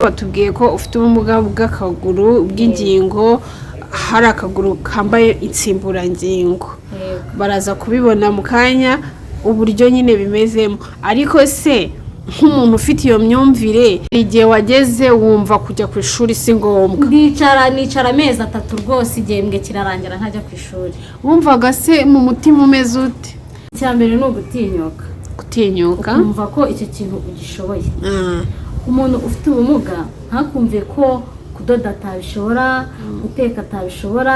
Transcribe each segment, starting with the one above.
Batubwiye ko ufite ubumuga bw'akaguru, bw'ingingo, hari akaguru kambaye insimburangingo. Baraza kubibona mu kanya uburyo nyine bimezemo. Ariko se nk'umuntu ufite iyo myumvire, igihe wageze wumva kujya ku ishuri si ngombwa? Ndicara, nicara amezi 3 rwose, igihembwe kirarangira ntajya ku ishuri. Wumvaga se mu mutima umeze ute? Icya mbere ni ugutinyuka. Gutinyuka. Ukumva ko icyo kintu ugishoboye. Umuntu ufite ubumuga ntakumve ko kudoda atabishobora, guteka atabishobora,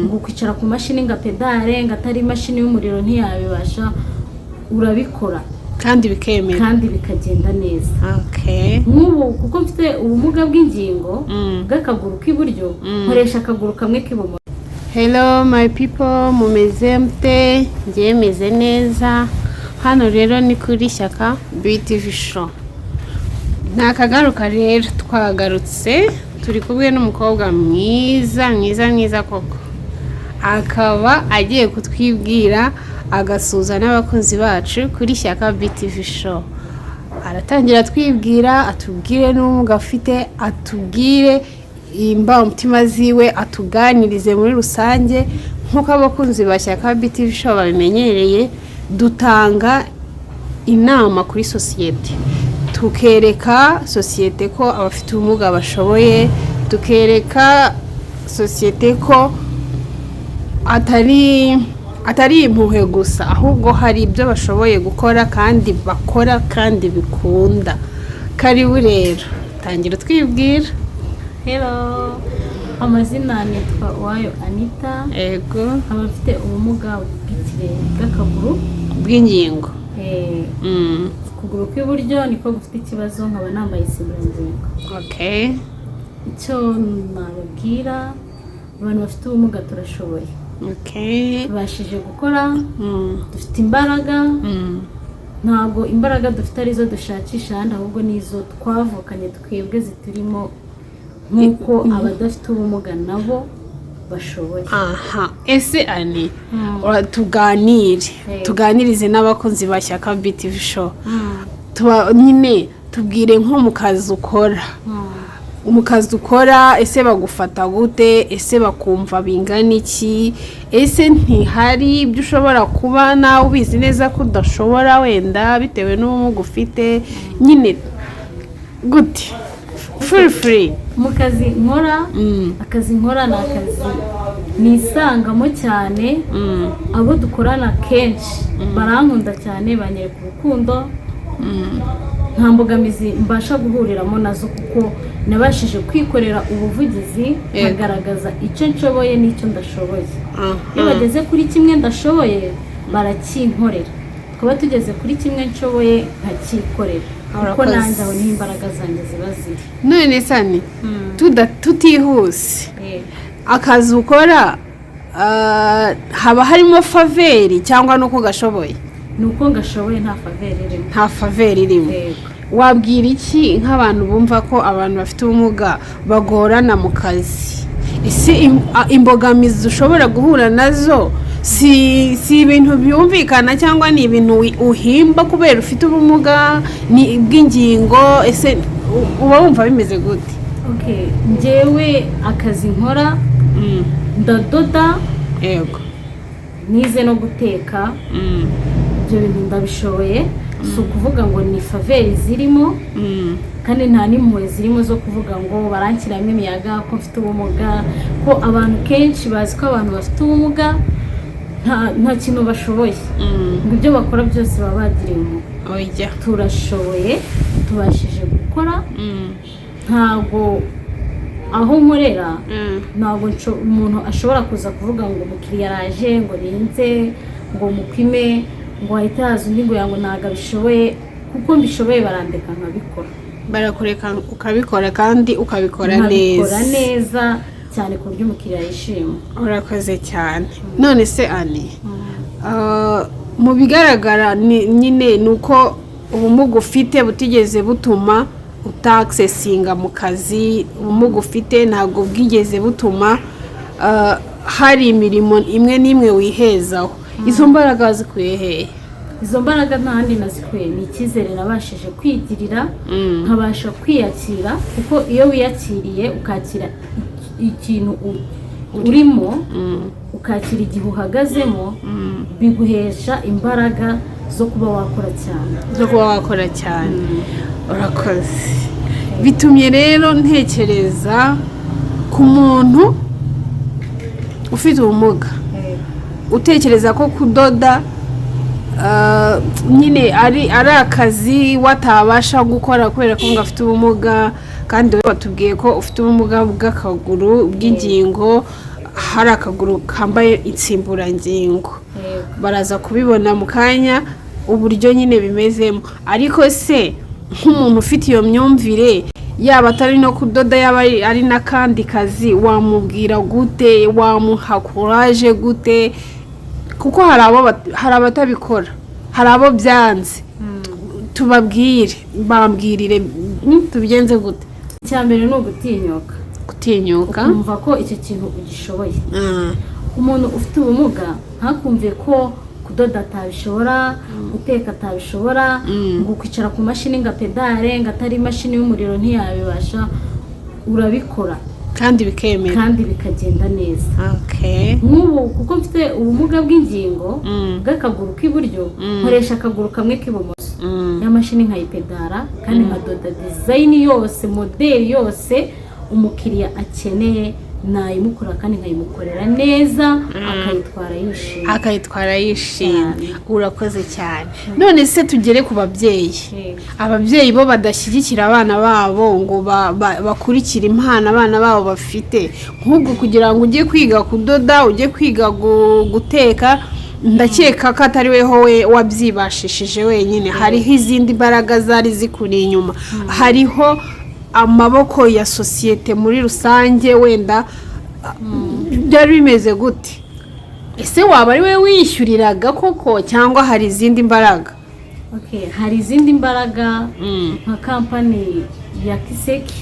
ngo kwicara ku mashini ngo apedale, ngo atari imashini y'umuriro ntiyabibasha. Urabikora. Kandi bikemera. Kandi bikagenda neza. Nk'ubu kuko mfite ubumuga bw'ingingo bw'akaguru k'iburyo, nkoresha akaguru kamwe k'ibumoso. Hello my people, mumeze mute? Njye meze neza. Hano rero ni kuri Shyaka BTV Show. Nta kagaruka rero, twagarutse turi kumwe n'umukobwa mwiza mwiza mwiza koko, akaba agiye kutwibwira, agasuhuza n'abakunzi bacu kuri Shyaka BTV Show. Aratangira atwibwira, atubwire n'ubumuga afite, atubwire imbamutima ziwe, atuganirize muri rusange. Nk'uko abakunzi ba Shyaka BTV Show babimenyereye, dutanga inama kuri sosiyete, tukereka sosiyete ko abafite ubumuga bashoboye, tukereka sosiyete ko atari impuhwe gusa, ahubwo hari ibyo bashoboye gukora kandi bakora kandi bikunda. Karibu rero, tangira utwibwira. Hello, amazina nitwa Uwayo Anita. Nkaba mfite ubumuga bw'ikirenge, bw'akaguru. Bw'ingingo. Ukuguru kw'iburyo niko gufite ikibazo, nkaba nambaye insimburangingo. Icyo nababwira abantu bafite ubumuga, turashoboye. Tubashije gukora, dufite imbaraga. Ntabwo imbaraga dufite arizo dushakisha ahandi, ahubwo nizo twavukanye twebwe ziturimo, nk'uko abadafite ubumuga nabo bashoboye. Aha, ese Ani, tuganire, tuganirize n'abakunzi ba Shyaka BTV Show. Tuba nyine tubwire nko mu kazi ukora, mu kazi ukora, ese bagufata gute? Ese bakumva bingana iki? Ese ntihari ibyo ushobora kuba nawe ubizi neza ko udashobora, wenda bitewe n'ubumuga ufite nyine? Gute? Feel free. Mu kazi nkora, akazi nkora ni akazi nisangamo cyane. Abo dukorana kenshi barankunda cyane, banyereka urukundo. Nta mbogamizi mbasha guhuriramo nazo, kuko nabashije kwikorera ubuvugizi, nkagaragaza icyo nshoboye n'icyo ndashoboye. Iyo bageze kuri kimwe ndashoboye, barakinkorera. Twaba tugeze kuri kimwe nshoboye, nkakikorera, kuko Urakoze. nanjye aho niho imbaraga zanjye ziba ziri. None sani, tutihuse, akazi ukora, haba harimo faveur cyangwa nuko gashoboye? Ni uko ngashoboye, nta faveur irimo. Nta faveur irimo. Yego. Wabwira iki nk'abantu bumva ko abantu bafite ubumuga bagorana mu kazi? Ese imbogamizi ushobora guhura nazo si ibintu byumvikana, cyangwa ni ibintu uhimba kubera ufite ubumuga ni bw'ingingo? Ese uba wumva bimeze gute? Okay, njyewe akazi nkora, ndadoda, nize no guteka. Ibyo bintu ndabishoboye. Si ukuvuga ngo ni faveur zirimo, kandi nta n'impuhwe zirimo zo kuvuga ngo baranshyiramo imiyaga ko mfite ubumuga, ko abantu kenshi bazi ko abantu bafite ubumuga nta kintu bashoboye, ngo ibyo bakora byose baba bagiriye impuhwe. Oya. Turashoboye, tubashije gukora. Ntabwo aho nkorera, ntabwo umuntu ashobora kuza kuvuga ngo umukiriya araje, ngo ninze ngo mupime, ngo ahite haza undi ngo yango ntabwo abishoboye. Kuko mbishoboye, barandeka nkabikora. Barakureka ukabikora kandi ukabikora nkabikora neza. Neza cyane, ku buryo umukiriya yishima. Urakoze cyane. None se Ani, mu bigaragara nyine ni uko ubumuga ufite butigeze butuma utakisesinga mu kazi. Ubumuga ufite ntabwo bwigeze butuma hari imirimo imwe n'imwe wihezaho. Izo mbaraga wazikuye hehe? Izo mbaraga nta handi nazikuye, ni icyizere nabashije kwigirira, nkabasha kwiyakira, kuko iyo wiyakiriye ukakira ikintu urimo, ukakira igihe uhagazemo, biguhesha imbaraga zo kuba wakora cyane. Zo kuba wakora cyane. Urakoze. Bitumye rero ntekereza ku muntu ufite ubumuga utekereza ko kudoda nyine ari akazi watabasha gukora kubera ko ngo afite ubumuga. Kandi wowe watubwiye ko ufite ubumuga bw'akaguru, bw'ingingo, hari akaguru kambaye insimburangingo. Baraza kubibona mu kanya uburyo nyine bimezemo. Ariko se nk'umuntu ufite iyo myumvire, yaba atari no kudoda, yaba ari n'akandi kazi, wamubwira gute? Wamuha courage gute? Kuko hari abatabikora, hari abo byanze. Tubabwire, bambwirire, tubigenze gute? Icya mbere ni ugutinyuka. Gutinyuka. Ukumva ko icyo kintu ugishoboye. Umuntu ufite ubumuga ntakumve ko kudoda atabishobora, guteka atabishobora, ngo kwicara ku mashini ngo apedale, ngo atari imashini y'umuriro ntiyabibasha. Urabikora. Kandi bikemera. Kandi bikagenda neza. Nk'ubu kuko mfite ubumuga bw'ingingo bw'akaguru k'iburyo, nkoresha akaguru kamwe k'ibumoso, ya mashini nkayipedara kandi nkadoda design yose, model yose umukiriya akeneye nayimukora, kandi nkayimukorera neza, akayitwara yishimye. Akayitwara yishimye. Cyane. Urakoze cyane. None se tugere ku babyeyi. Yego. Ababyeyi bo badashyigikira abana babo ngo bakurikire impano abana babo bafite, nk'ubwo kugira ngo ujye kwiga kudoda, ujye kwiga guteka, ndakeka ko atari weho we wabyibashishije wenyine, hariho izindi mbaraga zari zikuri inyuma, hariho amaboko ya sosiyete muri rusange. Wenda byari bimeze gute? Ese waba ari we wishyuriraga koko, cyangwa hari izindi mbaraga? Okay, hari izindi mbaraga, nka kampani ya Kiseki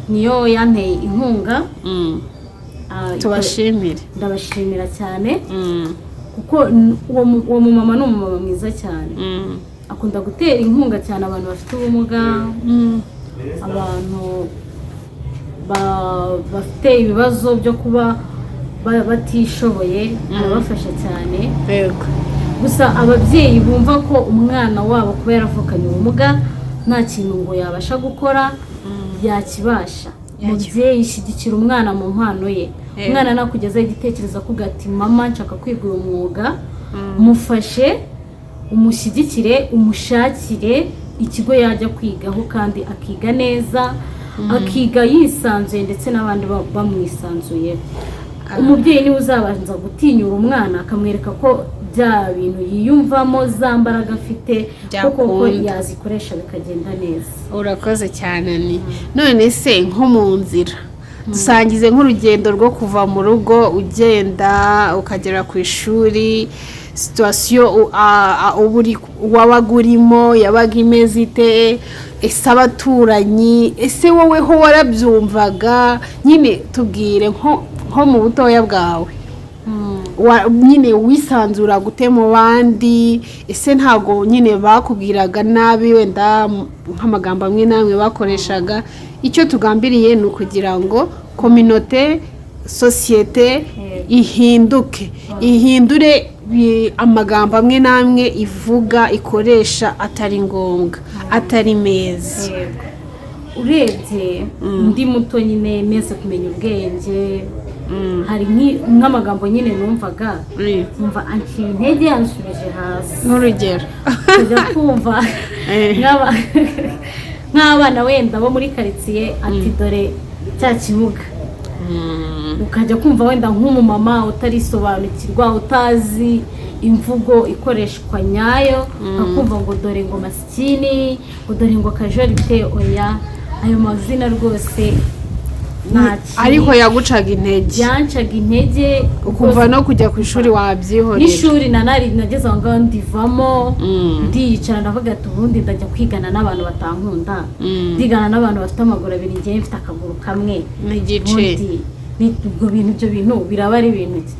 niyo yanteye inkunga. Tubashimire. Ndabashimira cyane, kuko uwo mumama ni umumama mwiza cyane, akunda gutera inkunga cyane abantu bafite ubumuga, abantu bafite ibibazo byo kuba batishoboye, arabafasha cyane. Gusa ababyeyi bumva ko umwana wabo kuba yaravukanye ubumuga nta kintu ngo yabasha gukora, yakibasha. Mubyeyi, shyigikira umwana mu mpano ye. Umwana nakugezaho igitekerezo akubwira ati: "Mama, nshaka kwiga uyu mwuga," mufashe, umushyigikire, umushakire ikigo yajya kwigaho, kandi akiga neza, akiga yisanzuye ndetse n'abandi bamwisanzuyeho. Umubyeyi niwe uzabanza gutinyura umwana, akamwereka ko bya bintu yiyumvamo, za mbaraga afite ko koko Byakunda. yazikoresha bikagenda neza. Urakoze cyane. Ni none se nko mu nzira, dusangize nk'urugendo rwo kuva mu rugo ugenda ukagera ku ishuri, situation uba wabaga urimo yabaga imeze ite? Ese abaturanyi, ese wowe ho warabyumvaga? Nyine tubwire nko mu butoya bwawe, nyine wisanzura gute mu bandi? Ese ntabwo nyine bakubwiraga nabi, wenda nk'amagambo amwe n'amwe bakoreshaga? Icyo tugambiriye ni ukugira ngo communauté, sosiyete ihinduke, ihindure amagambo amwe n'amwe ivuga, ikoresha, atari ngombwa, atari meza. Yego. Urebye ndi muto nyine, meze kumenya ubwenge, hari nk'amagambo nyine numvaga nkumva anciye intege, yansubije hasi. Nk'urugero? Kujya kumva nk'abana wenda bo muri karitsiye ati: "Dore cya kimuga." Ukajya kumva wenda nk'umumama utarisobanukirwa, utazi imvugo ikoreshwa nyayo, akumva ngo: "Dore ngo masikini," ngo: "Dore ngo kajorite." Oya, ayo mazina rwose nta kintu. Ariko yagucaga intege? Yancaga intege. Ukumva no kujya ku ishuri wabyihorera? N'ishuri nanari nageze aho ngaho ndivamo, ndiyicara, ndavuga ati: "Ubundi ndajya kwigana n'abantu batankunda, ndigana n'abantu bafite amaguru abiri, ngewe mfite akaguru kamwe n'igice?" Ubundi ubwo bintu, ibyo bintu biraba ari ibintu ki?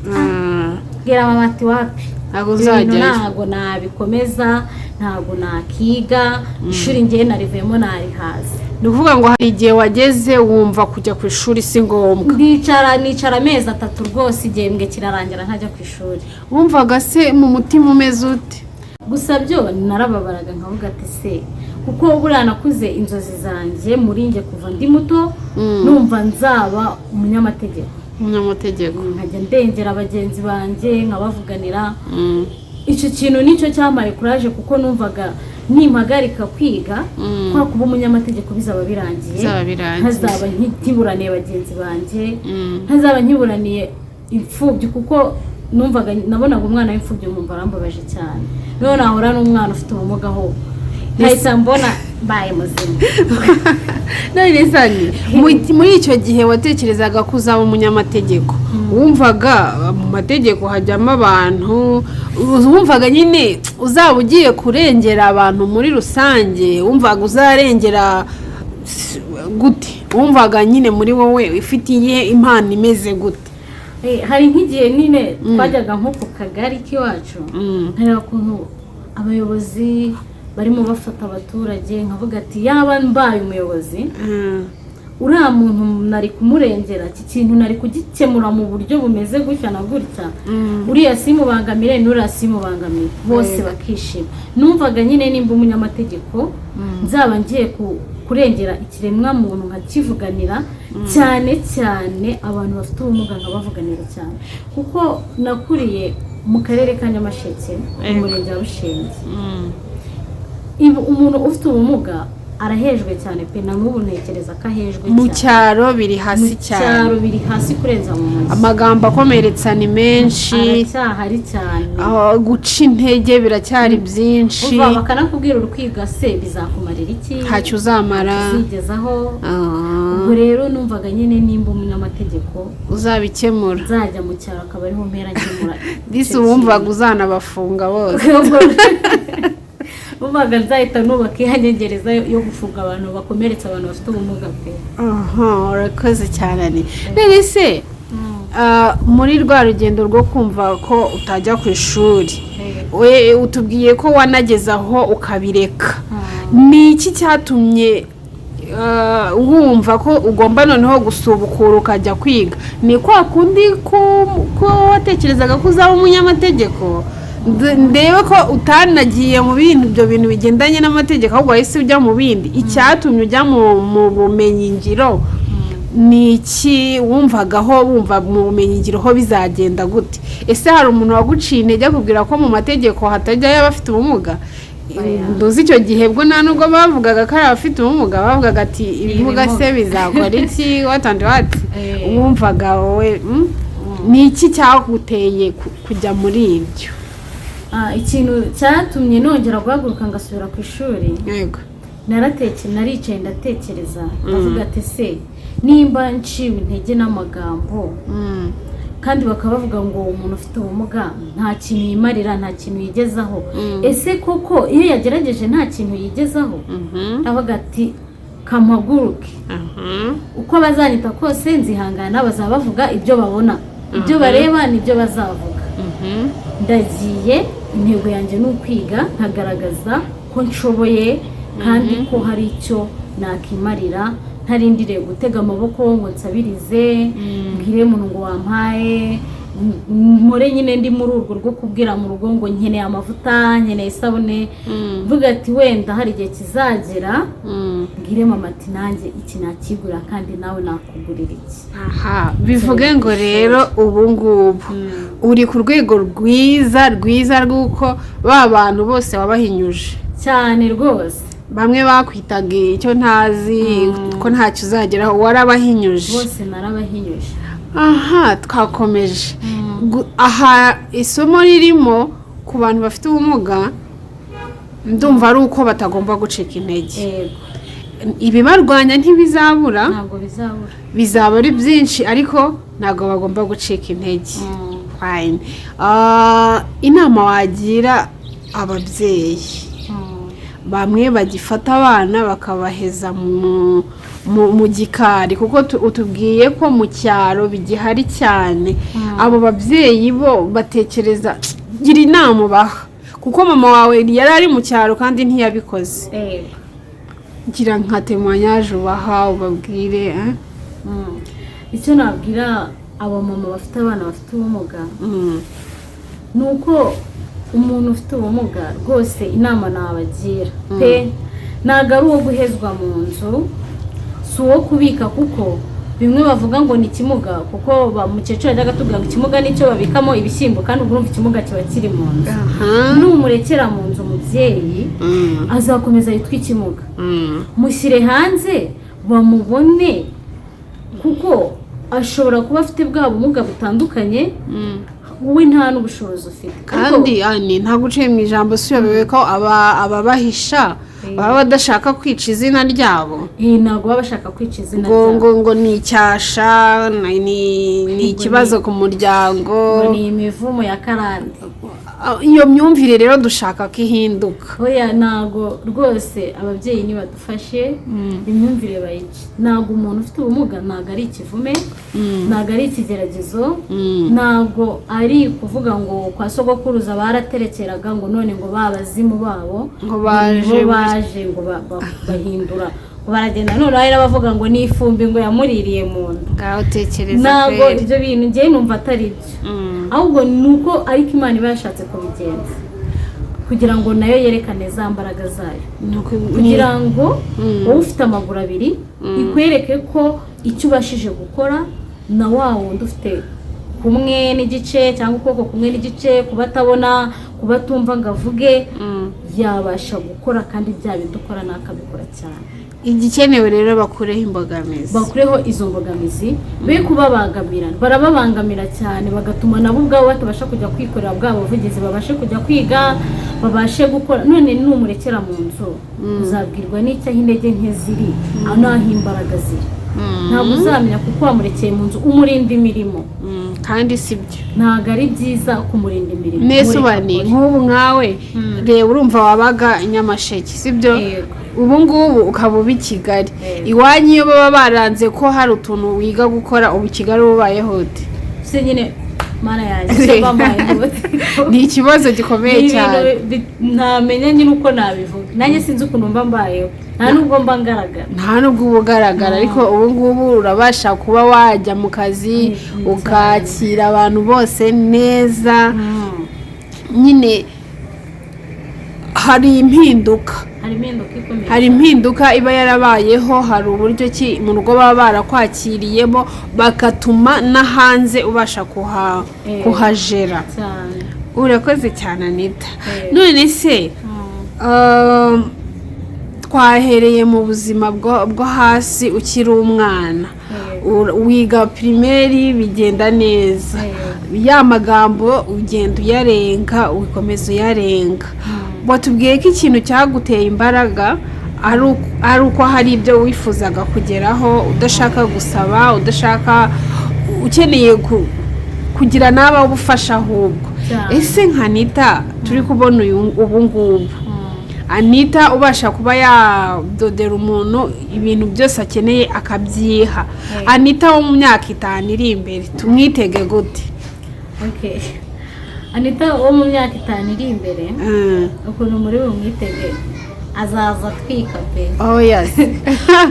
Bwira mama ati wapi, Ntabwo ibintu uzajyayo. Ntabwo nabikomeza, ntabwo nakiga ishuri, ngewe narivuyemo, narihaze. Ni ukuvuga ngo hari igihe wageze wumva kujya ku ishuri si ngombwa. Ndicara, nicara amezi 3 rwose, igihembwe kirarangira ntajya ku ishuri. Wumvaga se mu mutima umeze ute? Gusa byo narababaraga, nkavuga ati se kuko buriya nakuze inzozi zanjye muri njye kuva ndi muto numva nzaba umunyamategeko. Umunyamategeko. Nkajya ndengera bagenzi banjye, nkabavuganira. Icyo kintu nicyo cyampaye courage, kuko numvaga nimpagarika kwiga, kwa kuba umunyamategeko bizaba birangiye. Bizaba birangiye. Ntazaba nkiburaniye bagenzi banjye, ntazaba nkiburaniye imfubyi, kuko numvaga nabonaga umwana w'imfubyi nkumva arambabaje cyane. Noneho nahura n'umwana ufite ubumuga ho nkahita mbona mbaye muzima. None sani, muri icyo gihe watekerezaga ko uzaba umunyamategeko, wumvaga mu mategeko hajyamo abantu, wumvaga nyine uzaba ugiye kurengera abantu muri rusange, wumvaga uzarengera gute? Wumvaga nyine muri wowe ufite iyihe impano, imeze gute? Hari nk'igihe nyine twajyaga nko ku kagari k'iwacu, nkareba ukuntu abayobozi barimo bafata abaturage, nkavuga ati yaba mbaye umuyobozi, uriya muntu nari kumurengera, iki kintu nari kugikemura mu buryo bumeze gutya na gutya, uriya simubangamire n'uriya simubangamire, bose bakishima. Numvaga nyine nimba umunyamategeko nzaba ngiye kurengera ikiremwa muntu, nkakivuganira, cyane cyane abantu bafite ubumuga nkabavuganira cyane, kuko nakuriye mu karere ka Nyamasheke, mu murenge wa Bushenge. Umuntu ufite ubumuga arahejwe cyane pe, na n'ubu ntekereza ko ahejwe Mu cyane. cyaro biri hasi Mu cyane. cyaro biri hasi kurenza mu mujyi. Amagambo akomeretsa ni menshi. Aracyahari cyane. Aho guca intege biracyari byinshi. Uva bakanakubwira, uri kwiga se bizakumarira iki? Ntacyo uzamara. Uzigezaho. Ubwo rero numvaga nyine nimba umunyamategeko Uzabikemura. nzajya mu cyaro akaba ariho mpera nkemura Disi icyo wumvaga kintu. uzanabafunga bose. Numvaga nzahita nubaka iyanjye gereza yo gufunga abantu bakomeretsa abantu bafite ubumuga pe. Aha, urakoze cyane. Ni none se muri rwa rugendo rwo kumva ko utajya ku ishuri, we utubwiye ko wanageze aho ukabireka, ni iki cyatumye wumva ko ugomba noneho gusubukura ukajya kwiga? Ni kwa kundi ko watekerezaga ko uzaba umunyamategeko? Ndebe ko utanagiye mu bindi, ibyo bintu bigendanye n'amategeko, ahubwo wahise ujya mu bindi. Icyatumye ujya mu bumenyingiro ni iki? Wumvagaho wumva mu bumenyingiro ho bizagenda gute? Ese hari umuntu waguciye intege akubwira ko mu mategeko hatajyayo abafite ubumuga? Oya. Nduzi icyo gihe bwo nta nubwo bavugaga ko ari abafite ubumuga, bavugaga ati ibimuga se bizakora iki, what and what. Wumvaga wowe, ni iki cyaguteye kujya muri ibyo? Ikintu cyatumye nongera guhaguruka ngasubira ku ishuri, naricaye ndatekereza, ndavuga ati se nimba nciwe intege n'amagambo, kandi bakaba bavuga ngo umuntu ufite ubumuga nta kintu yimarira, nta kintu yigezaho, ese koko iyo yagerageje nta kintu yigezaho? Ndavuga ati kampaguruke, uko bazanyita kose nzihangana, bazaba bavuga ibyo babona, ibyo bareba nibyo bazavuga. Ndagiye, intego yanjye ni ukwiga nkagaragaza ko nshoboye kandi ko hari icyo nakimarira, ntarindiriye gutega amaboko ngo nsabirize, mbwire umuntu ngo wampaye, mpore nyine ndi muri urwo rwo kubwira mu rugo ngo nkeneye amavuta, nkeneye isabune. Mvuga ati wenda hari igihe kizagera mbwire mama ati nanjye iki nakigura kandi nawe nakugurira iki. Aha bivuge ngo rero ubu ngubu uri ku rwego rwiza rwiza rw'uko ba bantu bose wabahinyuje. Cyane rwose. Bamwe bakwitaga icyo ntazi ko ntacyo uzageraho, warabahinyuje. Bose narabahinyuje. Aha twakomeje. Aha isomo ririmo ku bantu bafite ubumuga, ndumva ari uko batagomba gucika intege. Ibibarwanya ntibizabura. Ntabwo bizabura. Bizaba ari byinshi, ariko ntabwo bagomba gucika intege. Fine. Inama wagira ababyeyi bamwe bagifata abana bakabaheza mu mu gikari, kuko utubwiye ko mu cyaro bigihari cyane. Abo babyeyi bo batekereza, gira inama ubaha, kuko mama wawe yari ari mu cyaro kandi ntiyabikoze. Gira nka témoignage ubaha, ubabwire, eh? Icyo nabwira abamama bafite abana bafite ubumuga ni uko umuntu ufite ubumuga rwose, inama nabagira pe, ntabwo ari uwo guhezwa mu nzu, si uwo kubika, kuko bimwe bavuga ngo ni ikimuga, kuko mukecuru yajyaga atubwira ngo ikimuga nicyo babikamo ibishyimbo, kandi ubwo urumva ikimuga kiba kiri mu nzu. Numurekera mu nzu umubyeyi, azakomeza yitwa ikimuga. Mushyire hanze bamubone, kuko ashobora kuba afite bwa bumuga butandukanye wowe nta n'ubushobozi ufite. Kandi ani ntabwo uciye mu ijambo, si uyobewe ko ababahisha baba badashaka kwica izina ryabo? Ntabwo baba bashaka kwica izina ngo ryabo. Ngo ni icyasha, ni ikibazo ku muryango. Ngo ni imivumo ya karande. Ah, iyo myumvire rero dushaka ko ihinduka. Oya, ntabwo rwose, ababyeyi nibadufashe imyumvire bayice. Ntabwo umuntu ufite ubumuga, ntabwo ari ikivume, ntabwo ari ikigeragezo, ntabwo ari kuvuga ngo kwa sogokuruza baraterekeraga, ngo none ngo babazimu babo ngo baje bo baje ngo bahindura ngo baragenda, none hari n'abavuga ngo ni ifumbi ngo yamuririye mu nda. Ngaho tekereza. Ntabwo Kweri. ibyo bintu ngewe numva atari byo, ahubwo ni uko ariko Imana iba yashatse kubigenza kugira ngo nayo yerekane za mbaraga zayo, kugira ngo wowe ufite amaguru abiri ikwereke ko icyo ubashije gukora na wa wundi ufite kumwe n'igice cyangwa ukuboko kumwe n'igice, kuba atabona, kuba atumva ngo avuge, yabasha gukora, kandi bya bindi ukora nakabikora cyane. Igikenewe rero, bakureho imbogamizi. Bakureho izo mbogamizi, be kubabangamira. Barababangamira cyane, bagatuma nabo ubwabo batabasha kujya kwikorera bwa buvugizi, babashe kujya kwiga, babashe gukora. None numurekera mu nzu, uzabwirwa n'icyo aho intege nke ziri, aho n'aho imbaraga ziri? Ntabwo uzamenya, kuko wamurekeye mu nzu umurinda imirimo. Kandi si byo. Ntabwo ari byiza kumurinda imirimo. Nese Mureka ubani akore. Nk'ubu nkawe reba, urumva wabaga i Nyamasheke, sibyo? Yego. Ubu ngubu ukaba uba i Kigali. Yego. Iwanyu iyo baba baranze ko hari utuntu wiga gukora, ubu i Kigali uba ubayeho ute? Se nyine, Mana yanjye, se bambaye Ni ikibazo gikomeye Ni ibintu cyane. ntamenya nyine uko nabivuga. Nanjye sinzi ukuntu mba mbayeho, nta nubwo mba ngaragara. Nta nubwo uba ugaragara, ariko ubu ngubu urabasha kuba wajya mu kazi, ukakira abantu bose neza. Nyine hari impinduka. Hari impinduka ikomeye. Hari impinduka iba yarabayeho, hari uburyo ki mu rugo baba barakwakiriyemo, bagatuma no hanze ubasha kuhajera. Cyane. Urakoze cyane, Anita. None se twahereye mu buzima bwo hasi ukiri umwana. Wiga primaire bigenda neza, ya magambo ugenda uyarenga, ukomeza uyarenga. Watubwiye ko ikintu cyaguteye imbaraga ari uko hari ibyo wifuzaga kugeraho, udashaka gusaba, udashaka, ukeneye kugira n'aba ubufasha ahubwo. Cyane. Ese nka Anita turi kubona uyu ubu ngubu, Anita ubasha kuba yadodera umuntu ibintu byose akeneye akabyiha, Anita wo mu myaka 5 iri imbere tumwitege gute? Okay. Anita wo mu myaka 5 iri imbere, ukuntu muri bumwitege, azaza atwika pe. Oh yes.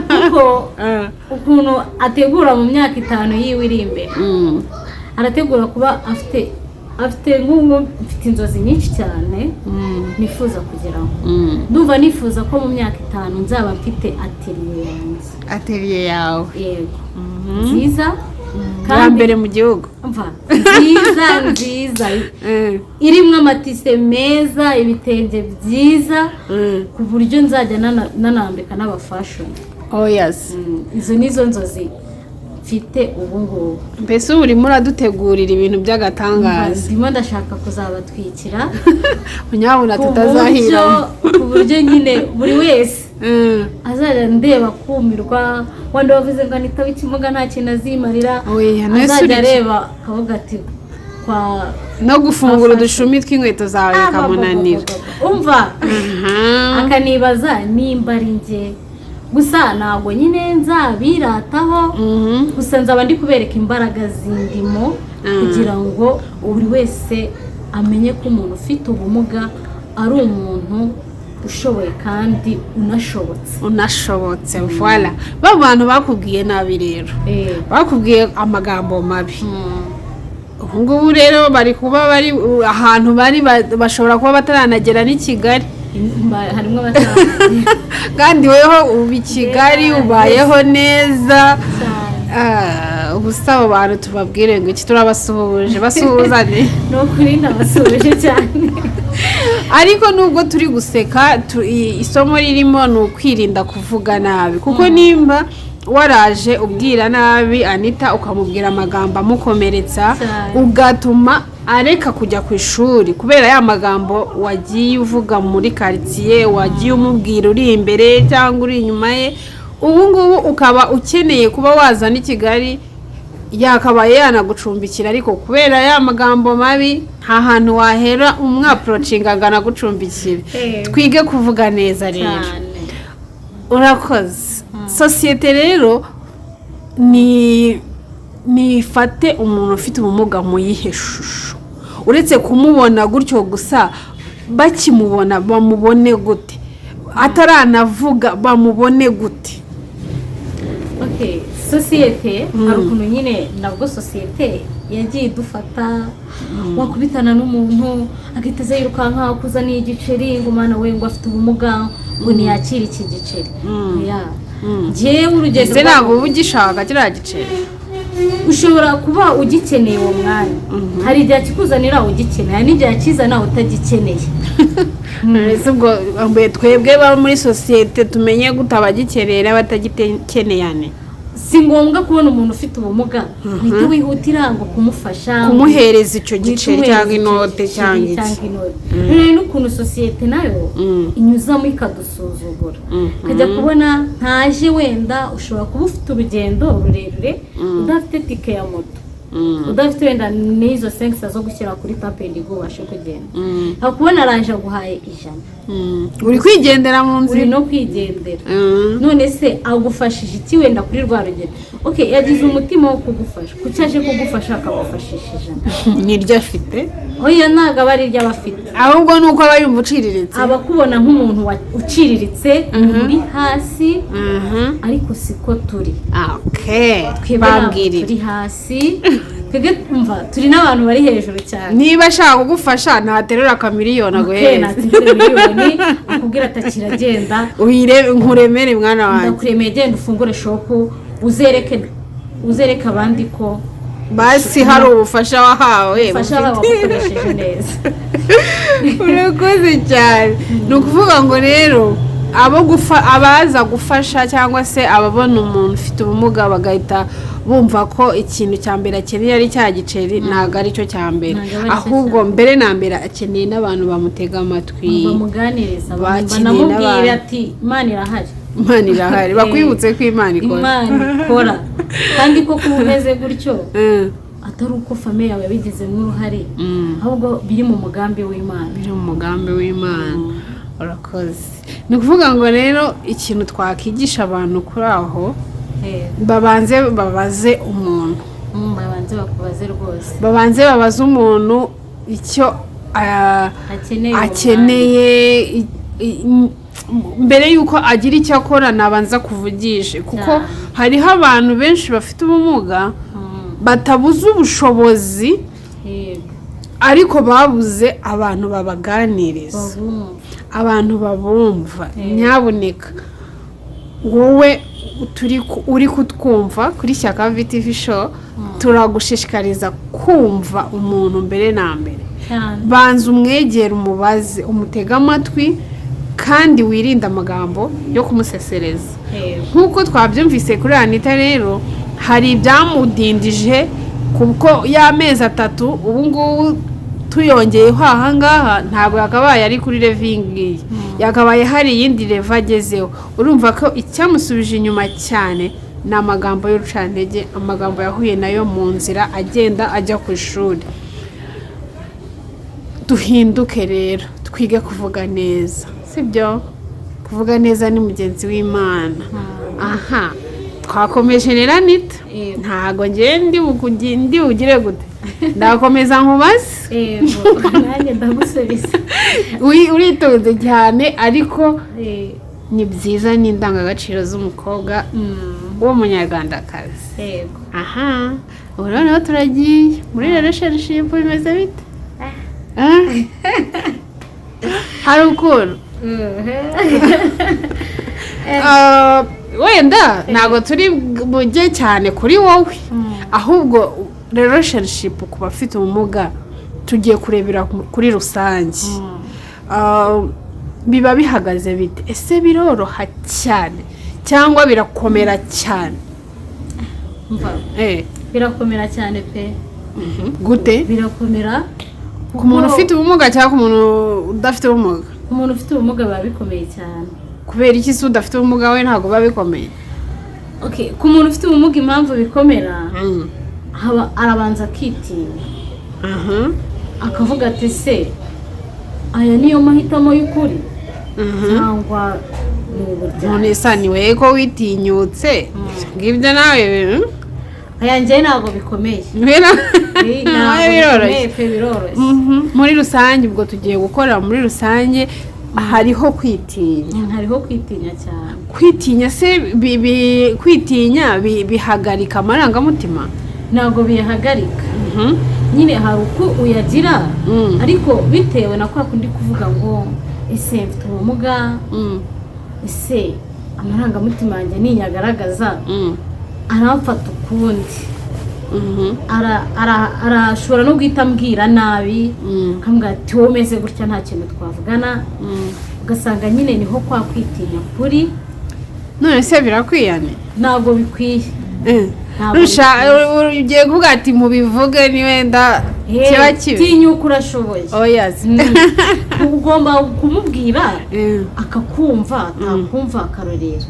Kuko ukuntu ategura mu myaka 5 yiwe iri imbere, arategura kuba afite nk'ubu mfite inzozi nyinshi cyane nifuza kugeraho. Ndumva nifuza ko mu myaka 5 nzaba mfite atelier yanjye. Atelier yawe? Yego, nziza. Ya mbere mu gihugu. Mva, nziza nziza, irimo amatise meza, ibitenge byiza, ku buryo nzajya nanambika n'abafashion. Oh yes. Izo nizo nzozi mfite ubu ngubu. Mbese ubu urimo uradutegurira ibintu by'agatangaza. Ndimo ndashaka kuzabatwikira Unyabona ku buryo tutazahiramo. ku buryo nyine buri wese azajya ndeba kumirwa. Wenda wavuze ngo Anita w'ikimuga nta kintu azimarira, Oya, nese azajya uri areba akavuga ati kwa no gufungura udushumi tw'inkweto zawe bikamunanira. Umva, Aha. akanibaza nimba ari njye. Gusa ntabwo nyine nzabirataho, gusa nzaba ndi kubereka imbaraga zindimo kugira ngo buri wese amenye ko umuntu ufite ubumuga ari umuntu ushoboye kandi unashobotse. Unashobotse, voilà. Ba bantu bakubwiye nabi rero, bakubwiye amagambo mabi, ubu ngubu rero bari kuba bari ahantu bari bashobora kuba bataranagera n'i Kigali. Harimo abatarazi. Kandi weho uba i Kigali, ubayeho neza. Cyane. Ah, ubu se abo bantu tubabwire ngo iki? Turabasuhuje, basuhuzane. Ni ukuri ndabasuhuje cyane. Ariko nubwo turi guseka, isomo ririmo ni ukwirinda kuvuga nabi, kuko nimba waraje ubwira nabi Anita, ukamubwira amagambo amukomeretsa, Cyane. ugatuma areka kujya ku ishuri kubera ya magambo wagiye uvuga muri karitsiye, wagiye umubwira uri imbere cyangwa uri inyuma ye, ubu ngubu ukaba ukeneye kuba waza n'i Kigali, yakabaye yanagucumbikira, ariko kubera ya magambo mabi nta hantu wahera umwapproachinga ngo anagucumbikire. Twige kuvuga neza rero. Cyane. Urakoze. Sosiyete rero ni nifate umuntu ufite ubumuga mu yihe shusho, uretse kumubona gutyo gusa? Bakimubona bamubone gute? Ataranavuga bamubone gute? Okay, sosiyete, hari ukuntu nyine nabwo sosiyete yagiye idufata. Wakubitana n'umuntu agahita aza yirukanka akuzaniye igiceri, ngo "Mwana we," ngo "afite ubumuga," ngo "ntiyakire iki giceri." Ya, njyewe urugendo Ese ntabwo uba ugishaka kiriya giceri? Ushobora kuba ugikeneye uwo mwanya. Hari igihe akikuzanira ugikeneye, hari n'igihe akizana utagikeneye. Ese ubwo twebwe baba muri sosiyete tumenye gute abagikeneye n'abatagikeneyane? Si ngombwa kubona umuntu ufite ubumuga uhite wihutira ngo kumufasha, kumuhereza icyo uhite giceri umuhereza cyangwa icyo inote giceri cyangwa iki. Cyangwa inote. Rero n'ukuntu sosiyete nayo inyuzamo ikadusuzugura, ukajya kubona ntaje. Wenda ushobora kuba ufite urugendo rurerure, udafite tike ya moto, udafite wenda n'izo senkisa zo gushyira kuri Tap and Go ubashe kugenda, kubona araje aguhaye 100. Uri kwigendera mu Uri nzira. no kwigendera. None se agufashije iki wenda kuri rwa rugendo? Okay, yagize umutima wo kugufasha. Kuki aje kugufasha akagufashisha 100? Niryo afite. Oya, ntabwo aba ari iryo aba afite. Ahubwo ni uko aba yumva uciriritse. Aba akubona nk'umuntu uciriritse, umuntu uri hasi, ariko siko turi. Twebwe ntabwo Babwirire. turi hasi. Twebwe umva, turi n'abantu bari hejuru cyane. Niba ashaka kugufasha ntaterura akamiliyoni aguhereze. Natsinze miliyoni akubwira ati "Akiragenda." Uyirebe nkuremere, mwana wanjye. "Ndakuremeye, genda ufungure shop, uzereke abandi ko basi hari ubufasha wahawe." Ubufasha baba bagukoresheje neza. Urakoze cyane. Ni ukuvuga ngo rero abo abaza gufasha cyangwa se ababona umuntu ufite ubumuga bagahita bumva ko ikintu cya mbere akeneye ari cya giceri, ntabwo ari cyo cya mbere. Ntabwo aba ari cyo Ahubwo cya mbere. mbere na mbere akeneye n'abantu bamutega amatwi, bamuganiriza, bakeneye banamubwira n'abantu. ati "Imana irahari." Imana irahari, bakwibutse ko Imana ikora. Imana ikora, kandi ko kuba umeze gutyo atari uko famille yawe yabigizemo uruhare, ahubwo biri mu mugambi w'Imana. Biri mu mugambi w'Imana. Urakoze. Ni ukuvuga ngo rero ikintu twakwigisha abantu kuri aho, babanze babaze umuntu. Babanze bakubaze rwose. Babanze babaze umuntu icyo akeneye uwo. akeneye mbere y'uko agira icyo akora, nabanza kuvugishe, kuko Cyane. hariho abantu benshi bafite ubumuga batabuze ubushobozi, ariko babuze abantu babaganiriza, babumva, abantu babumva. Nyabuneka wowe uri kutwumva kuri Shyaka VTV Show, turagushishikariza kumva umuntu mbere na mbere. Cyane. Banza umwegere, umubaze, umutege amatwi, kandi wirinde amagambo yo kumusesereza. Nk'uko twabyumvise kuri Anita rero, hari ibyamudindije, kuko y'amezi 3 ubu ngubu tuyongeyeho aha ngaha, ntabwo yakabaye ari kuri level iyi ngiyi, yakabaye hari iyindi level agezeho. Urumva ko icyamusubije inyuma cyane ni amagambo y'urucantege, amagambo yahuye nayo mu nzira agenda ajya ku ishuri. Duhinduke rero, twige kuvuga neza, sibyo? Kuvuga neza ni mugenzi w'Imana. Aha twakomeje rero, Anita. Yego. Ntago ngewe ndi bugire gute, ndakomeza nkubaze. Yego, nanjye ndagusubiza. Uritonze cyane, ariko ni byiza, ni indangagaciro z'umukobwa w'Umunyarwandakazi. Yego. Aha ubu noneho turagiye muri relationship, bimeze bite? Ah? Hari ukuntu wenda ntabwo turi bujye cyane kuri wowe, ahubwo relationship ku bafite ubumuga tugiye kurebera kuri rusange. Biba bihagaze bite? Ese biroroha cyane cyangwa birakomera cyane? Mva, birakomera cyane pe. Gute? Birakomera. Ku muntu ufite ubumuga cyangwa ku muntu udafite ubumuga? Ku muntu ufite ubumuga biba bikomeye cyane. Kubera iki se udafite ubumuga we ntabwo biba bikomeye? Okay, ku muntu ufite ubumuga impamvu bikomera, haba arabanza akitinya, akavuga ati: "Se aya niyo mahitamo y'ukuri cyangwa ni uburyarya?" None sa ni wowe ko witinyutse ngibyo nawe? Aya njyewe ntabwo bikomeye. Nawe Ntabwo biroroshye. bikomeye pe, biroroshye. Muri rusange, ubwo tugiye gukora muri rusange, hariho kwitinya. Hariho kwitinya cyane. Kwitinya se kwitinya bihagarika amarangamutima? Ntabwo biyahagarika. Nyine hari uko uyagira, ariko bitewe na kwa kundi kuvuga ngo: "Ese mfite ubumuga? Ese amarangamutima yanjye ninyagaragaza aramfata ukundi?" Arashobora no guhita ambwira nabi, akambwira ati: "Wowe umeze gutya, nta kintu twavugana." Ugasanga nyine niho kwa kwitinya kuri. None se birakwiyane? Ntabwo bikwiye. Ntabwo Rusha ugiye kuvuga ati mubivuge ni wenda kiba kibi. Tinyuka, urashoboye. Oya. Ugomba kumubwira akakumva, atakumva akarorera.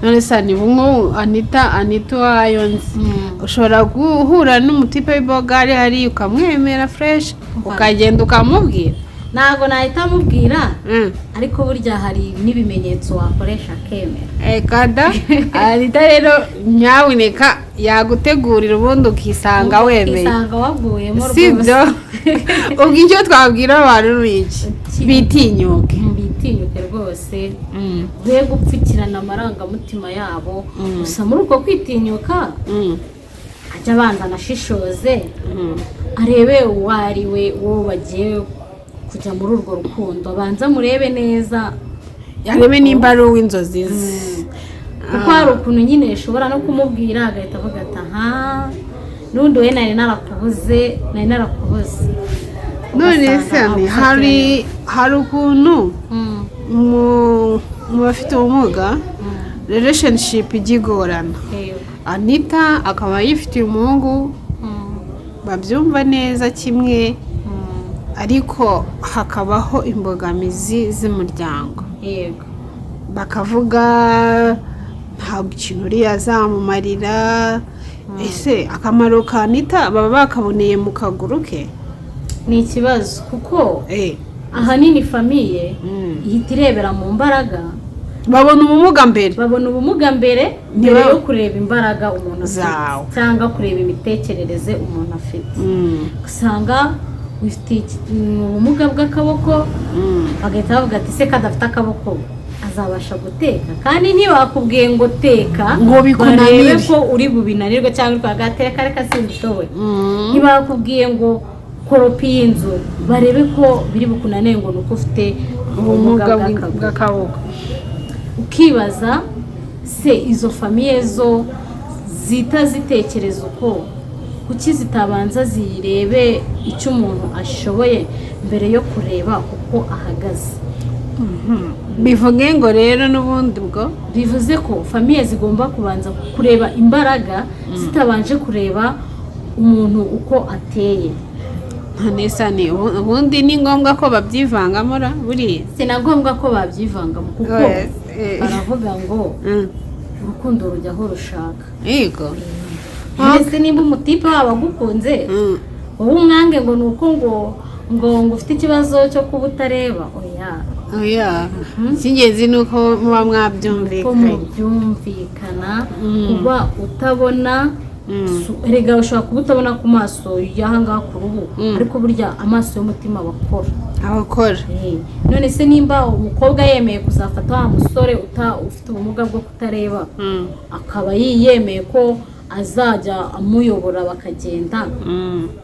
None se ni bumwe, Anita, Anita uwayo nzi, ushobora guhura n'umutipe w'ibogari hariya ukamwemera fresh, ukagenda ukamubwira? Ntabwo nahita amubwira, ariko burya hari n'ibimenyetso wakoresha akemera. Kada Anita rero nyabuneka yagutegurira ubundi ukisanga wemeye. Ukisanga waguyemo. Si byo? Ubwo icyo twabwira abantu ni iki? Bitinyuke. Bitinyuke rwose, be gupfukirana amarangamutima yabo. Gusa muri uko kwitinyuka, ajya abanza anashishoze, arebe uwo ari we, uwo bagiye kujya muri urwo rukundo, abanza murebe neza. Yarebe nimba ari uw'inzozi ze. Kuko hari ukuntu nyine ushobora no kumubwira agahita avuga ati: "Aha n'ubundi we nari narakubuze, nari narakubuze." None Ugasanga se agufatira. hari ukuntu mu bafite ubumuga relationship ijya igorana. Anita akaba yifitiye umuhungu, babyumva neza kimwe, ariko hakabaho imbogamizi z'umuryango, bakavuga ntabwo ikintu uriya azamumarira. Ese akamaro ka Anita baba bakaboneye mu kaguru ke? Ni ikibazo kuko ahanini famille ihita irebera mu mbaraga. Babona ubumuga mbere. Babona ubumuga mbere, mbere yo kureba imbaraga umuntu afite Zawe. cyangwa kureba imitekerereze umuntu afite. Usanga ufite ubumuga bw'akaboko, bagahita bavuga ati: "Se kadafite akaboko azabasha guteka?" Kandi ntibakubwiye ngo teka Ngo bikunanire. barebe ko uri bubinanirwe cyangwa uri kugateka reka simbishoboye. Ntibakubwiye ngo koropa iyi nzu barebe ko biri bukunanire ngo ni uko ufite ubumuga ubumuga bw'akaguru. Bw'akaboko. Ukibaza se izo famille zo zita zitekereza uko, kuki zitabanza zirebe icyo umuntu ashoboye mbere yo kureba uko ahagaze? Bivuge ngo rero n'ubundi ubwo Bivuze ko famille zigomba kubanza kureba imbaraga zitabanje kureba umuntu uko ateye. None se ni ubundi ni ngombwa ko babyivangamo ra buriya? Si na ngombwa ko babyivangamo kuko Yes, eh. baravuga ngo urukundo rujya aho rushaka. Mbese nimba umutipe waba agukunze, wowe umwange ngo ni uko ngo ufite ikibazo cyo kuba utareba? Oya. Oya, icy'ingenzi ni uko muba Ko mwabyumvikanye. Mubyumvikana. Kuba utabona, erega ushobora kuba utabona ku maso y'ahangaha ku ruhu, ariko burya amaso y'umutima bakora. Abakora. None se nimba umukobwa yemeye kuzafata wa musore ufite ubumuga bwo kutareba, akaba yemeye ko azajya amuyobora bakagenda,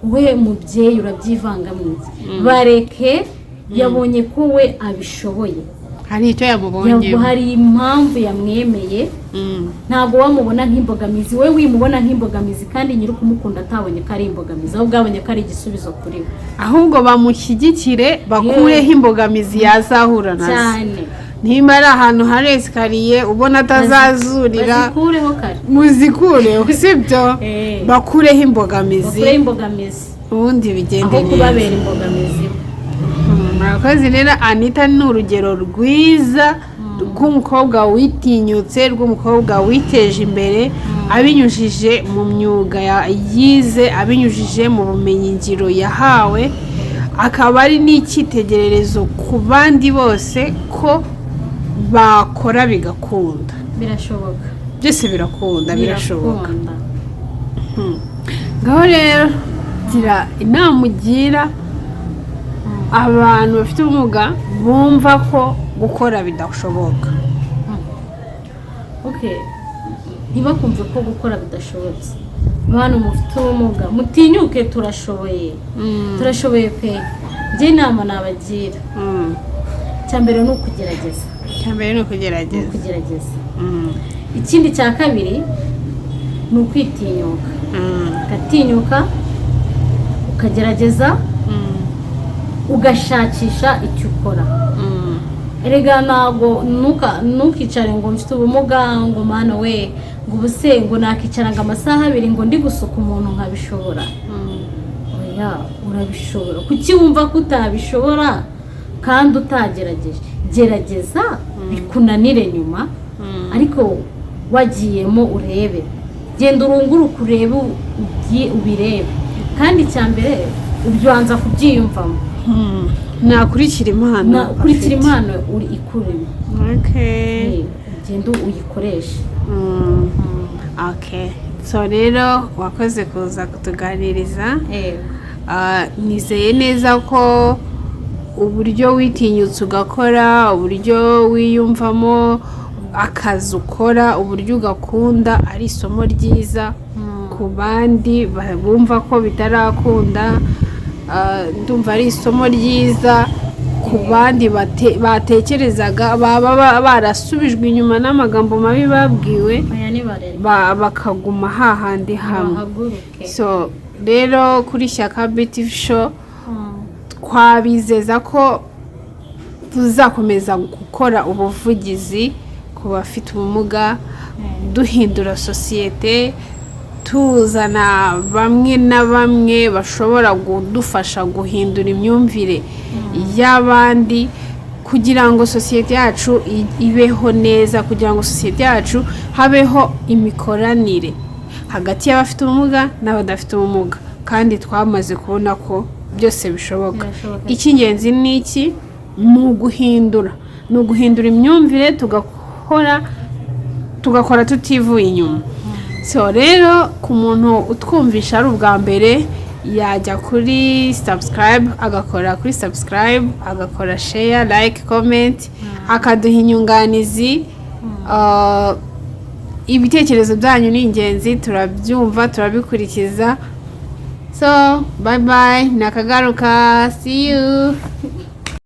we mubyeyi urabyivanga mu iki? Bareke, yabonye ko we abishoboye. Hari icyo yamubonye. Hari impamvu yamwemeye. Ntabwo wamubona nk'imbogamizi, we wimubona nk'imbogamizi, kandi nyiri kumukunda atabonye ko ari imbogamizi, ahubwo abonye ko ari igisubizo kuri we. Ahubwo bamushyigikire, bakureho imbogamizi yazahura nazo. Cyane. Nimba ari ahantu hari escalier ubona atazazurira, bazikureho kare. Muzikureho, sibyo? Eh. Bakureho imbogamizi. Bakureho imbogamizi. Ubundi bigende aho neza. Kubabera imbogamizi. Murakoze rero. Anita ni urugero rwiza rw'umukobwa witinyutse, rw'umukobwa witeje imbere abinyujije mu myuga yize, abinyujije mu bumenyingiro yahawe, akaba ari n'icyitegererezo ku bandi bose ko bakora bigakunda. Birashoboka. Byose birakunda, birashoboka. Birakunda. Ngaho rero gira inama ugira abantu bafite ubumuga bumva ko gukora bidashoboka. Okay, ntibakumve ko gukora bidashobotse. Bantu mufite ubumuga, mutinyuke, turashoboye, turashoboye pe. Njye inama nabagira, icya mbere ni ukugerageza. Icya mbere ni Ni ukugerageza. ukugerageza. Ikindi cya kabiri ni ukwitinyuka, ugatinyuka, ukagerageza, ugashakisha icyo ukora. Erega ntabwo ntukicare ngo mfite ubumuga, ngo mana we, ngo ubu se ngo nakicara ngo amasaha 2 ngo ndi gusuka umuntu nkabishobora. Oya, urabishobora. Kuki wumva ko utabishobora kandi utagerageje? Gerageza bikunanire nyuma, ariko wagiyemo urebe, genda urunguruke urebe, ubirebe. Kandi icya mbere ubanza kubyiyumvamo. Nakurikira impano. Ukurikira afite. Impano uri ikurimo. Ugenda uyikoreshe. Okay. So rero wakoze kuza kutuganiriza. Nizeye neza ko uburyo witinyutse ugakora, uburyo wiyumvamo akazi ukora, uburyo ugakunda, ari isomo ryiza ku bandi bumva ko bitarakunda. Ndumva ari isomo ryiza ku bandi batekerezaga baba barasubijwe inyuma n'amagambo mabi babwiwe, Oya, nibarere. bakaguma hahandi hamwe. Bahaguruke. So rero kuri Shyaka BTV Show twabizeza ko tuzakomeza gukora ubuvugizi ku bafite ubumuga, duhindura sosiyete, tuzana bamwe na bamwe bashobora kudufasha guhindura imyumvire y'abandi kugira ngo sosiyete yacu ibeho neza, kugira ngo sosiyete yacu habeho imikoranire hagati y'abafite ubumuga n'abadafite ubumuga. Kandi twamaze kubona ko byose bishoboka. Birashoboka. Icy'ingenzi ni iki? Ni uguhindura imyumvire, tugakora tutivuye inyuma. So rero ku muntu utwumvisha ari ubwa mbere, yajya kuri subscribe, agakora kuri subscribe, agakora share, like, comment, akaduha inyunganizi. Ibitekerezo byanyu ni ingenzi, turabyumva, turabikurikiza. So bye bye, nakagaruka, see you.